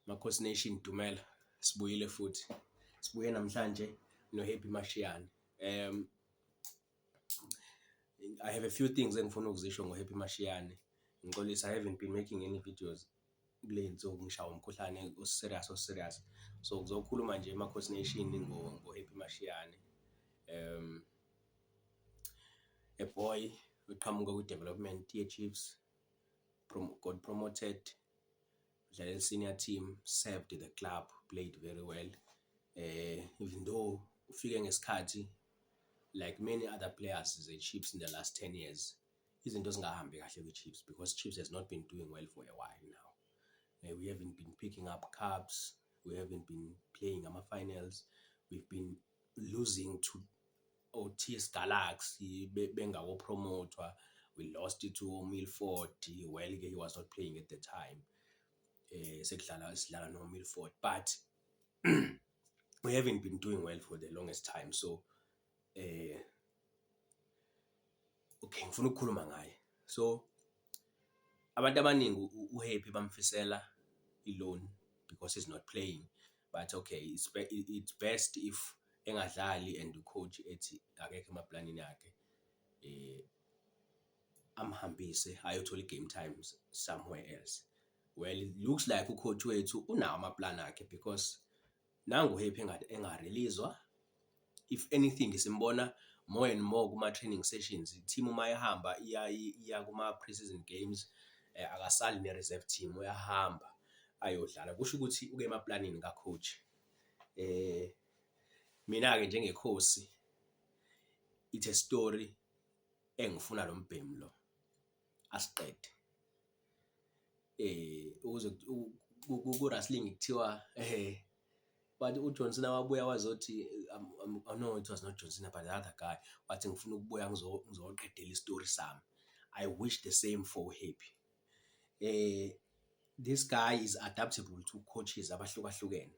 Makhosi Nation, Dumela, sibuyile futhi. Sibuye namhlanje no-Happy Mashiane. I have a few things engifuna ukuzisho ngo-Happy Mashiane. Ngixolisa, I haven't been making any videos kule y'nsuku, ngishawa umkhuhlane o-serious o-serious. So ngizokhuluma nje, Makhosi Nation, ngo-Happy Mashiane. A boy oqhamuka kwi-development ye-Chiefs, got promoted, udlalela senior team, served the club, played very well. Even though ufike ngesikhathi, like many other players ze-Chiefs in the last 10 years, izinto zingahambi kahle kwi-Chiefs, because Chiefs has not been doing well for a while now. We haven't been picking up cups, we haven't been playing ama-finals, we've been losing to o-TS Galaxy bengako-promote-wa, we lost to Milford. Well, he was not playing at the time. Sekudlala sidlala no Milford, but we haven't been doing well for the longest time. So okay, ngifuna ukukhuluma ngaye. So abantu abaningi uHappy bamfisela i-loan because he's not playing, but okay, it's best if engadlali and u-coach ethi akekho emaplanini akhe, amhambise ayothola i-game time somewhere else. Well, it looks like u-coach wethu unawo amaplan akhe, because nangu Happy enga-release-wa. If anything, simbona more and more kuma-training sessions. I-team uma ihamba iya kuma-pre-season games, akasali ne-reserve team, uyahamba ayodlala. Kusho ukuthi uke emaplanini ka-coach. Mina-ke njengekhosi, it's a story engifuna lo mbhemu lo asiqede. Ukuze ku-wrestling kuthiwa but uJohn Cena wabuya wazothi, no, it was not John Cena but the other guy, wathi, "Ngifuna ukubuya ngizoqedela isitori sami." I wish the same for Happy. This guy is adaptable to coaches abahlukahlukene.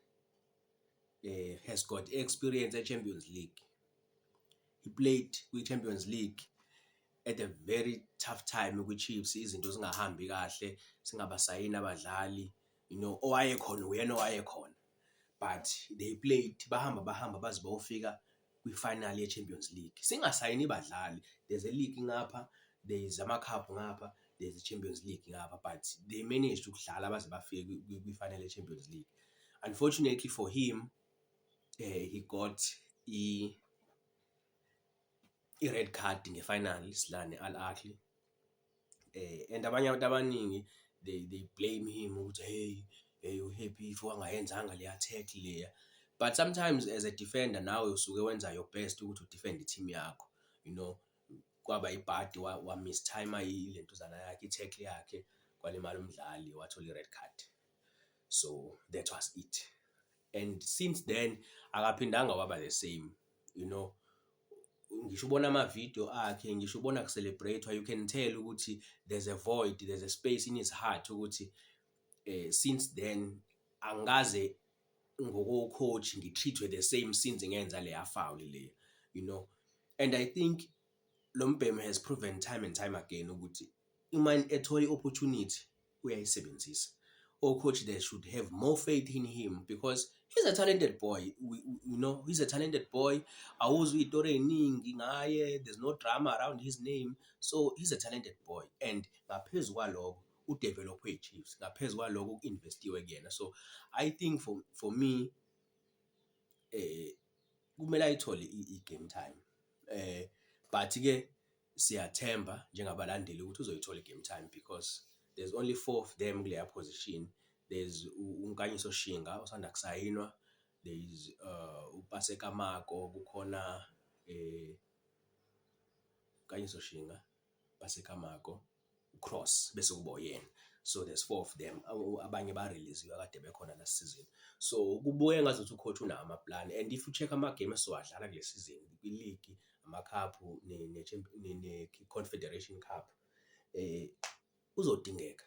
Has got experience e-Champions League. He played kwi-Champions League at a very tough time kwi-Chiefs, izinto zingahambi kahle, singabasayini abadlali, owayekhona uyena owayekhona. But they played, bahamba bahamba baze bayofika kwi-final ye-Champions League. Singasayini badlali, there's a league ngapha, there is ama-cup ngapha, there's i-Champions League ngapha, but they managed ukudlala baze bafike kwi-final ye-Champions League. Unfortunately for him, he got i-red card nge-final sidlala ne-Al Ahly. And abanye abantu abaningi, they blame him ukuthi, "Hey, hey, uHappy if wangayenzanga leya tackle leya." But sometimes as a defender nawe usuke wenza your best ukuthi u-defend i-team yakho. Kwaba ibhadi, wa-mistime ilentuzana yakhe, i-tackle yakhe, kwalimala umdlali, wathola i-red card. So that was it. And since then akaphindanga waba the same. Ngisho ubona ama-video akhe, ngisho ubona ku-celebrate-wa, you can tell ukuthi there's a void, there's a space in his heart ukuthi since then angikaze ngoko-coach ngi-treat-we the same since ngenza leya foul leya. And I think lo mbhemu has proven time and time again ukuthi uma ethola i-opportunity uyayisebenzisa. O-coach, they should have more faith in him because he's a talented boy. He's a talented boy. Awuzwa iy'tori ey'ningi ngaye, there's no drama around his name. So he's a talented boy and ngaphezu kwaloko u-develop-we i-Chiefs, ngaphezu kwaloko ku-invest-iwe kuyena. So I think for me, kumele ayithole i-game time. But-ke siyathemba njengabalandeli ukuthi uzoyithola i-game time because there's only four of them kuleya position. There's uNkanyiso Shinga osanda kusayinwa, there is uPaseka Mako, kukhona Nkanyiso Shinga, Paseka Mako, uCross, bese kuba uyena. So there's four of them, abanye ba-release-iwe akade bekhona last season. So kubuye engazuthi u-coach unawo ama-plan, and if u-check ama-game esizowadlala kule season kwi-league, ama-cup ne-Confederation Cup, uzodingeka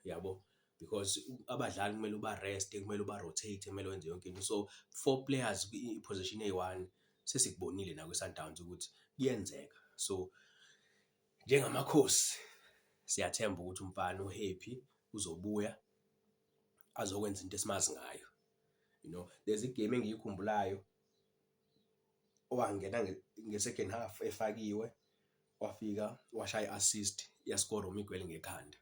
yabo, because abadlali kumele uba-rest-e, kumele uba-rotate, kumele wenze yonke into. So four players kwi-position eyi-one, sesikubonile nakwi-Sundowns ukuthi kuyenzeka. So njengamakhosi siyathemba ukuthi umfana uHappy uzobuya. Azokwenza into esimazi ngayo. There's igame engiyikhumbulayo owangena nge-second half efakiwe, wafika washaya i-assist, yaskora uMiguel ngekhanda.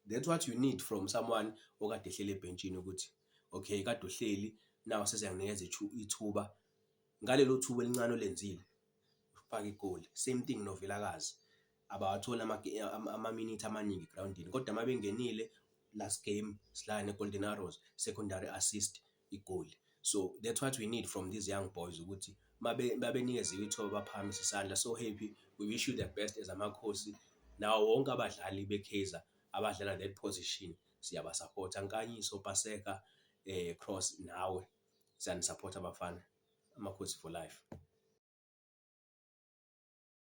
That's what you need from someone okade ehleli ebhentshini ukuthi okay, kade uhleli, now sesiyakunikeza ithuba, ngalelo thuba elincane olenzile ufake igoli. Same thing noVilakazi, abawatholi amaminithi amaningi egrawundini kodwa uma bengenile, last game sidlala ne-Golden Arrows, secondary assist, igoli. So that's what we need from these young boys, ukuthi mabenikeziwe ithuba baphakamise isandla. So Happy, we wish you the best as Amakhosi, nawo wonke abadlali be-Kaizer abadlala that position, siyabasapotha. Nkanyiso, Paseka, Cross, nawe siyani-support-a bafana. Amakhosi for life.